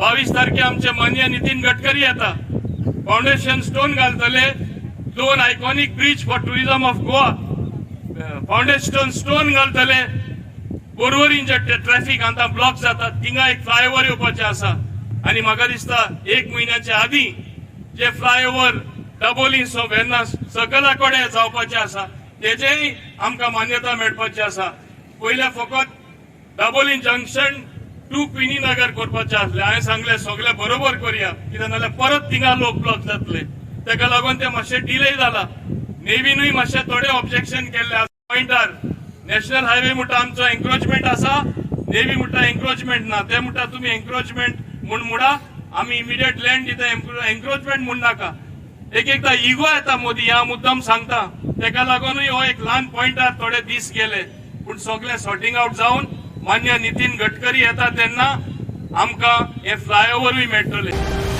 22 तारखे आमचे माननीय नितीन गडकरी येता, फाउंडेशन स्टोन घालतले. दोन iconic bridge for tourism of Goa foundation stone घालतले. पोरवरीं जे ट्रॅफिक आतां ब्लॉक जाता, थिंगा एक फ्लायओवर येवपाचें आसा. आनी म्हाका दिसता एक म्हयन्याच्या आदीं जे फ्लायओवर दाबोली सो वेर्ना सकला कडेन जावपाचें आसा, तेजेय आमकां मान्यता मेळपाची आसा. पयलें फकत दाबोली जंक्शन टू क्विनी नगर करपाचें आसलें. हांवें सांगलें, सगळें बरोबर करया, कित्याक नाजाल्यार परत थिंगा लोक ब्लॉक जातले. तेका लागून ते मातशें डिले जाला. नेव्हीनूय मातशें थोडे ऑब्जेक्शन केल्ले आसा पॉयंटार. नॅशनल हायवे म्हणटा आमचो एन्क्रोचमेंट आसा, नेव्ही म्हणटा एन्क्रोचमेंट ना. ते म्हणटा, तुमी एन्क्रोचमेंट म्हूण म्हणा, आमी इमिडिएट लँड दिता, एन्क्रोचमेंट म्हूण नाका. एक एकदा इगो येता मोदी, हांव मुद्दम सांगता. तेका लागूनय हो एक ल्हान पॉयंटार थोडे दीस गेले, पूण सगळें सॉर्टिंग आउट जावन मान्य नितीन गडकरी येता तेन्ना आमकां हे फ्लायओवरूय मेळटले.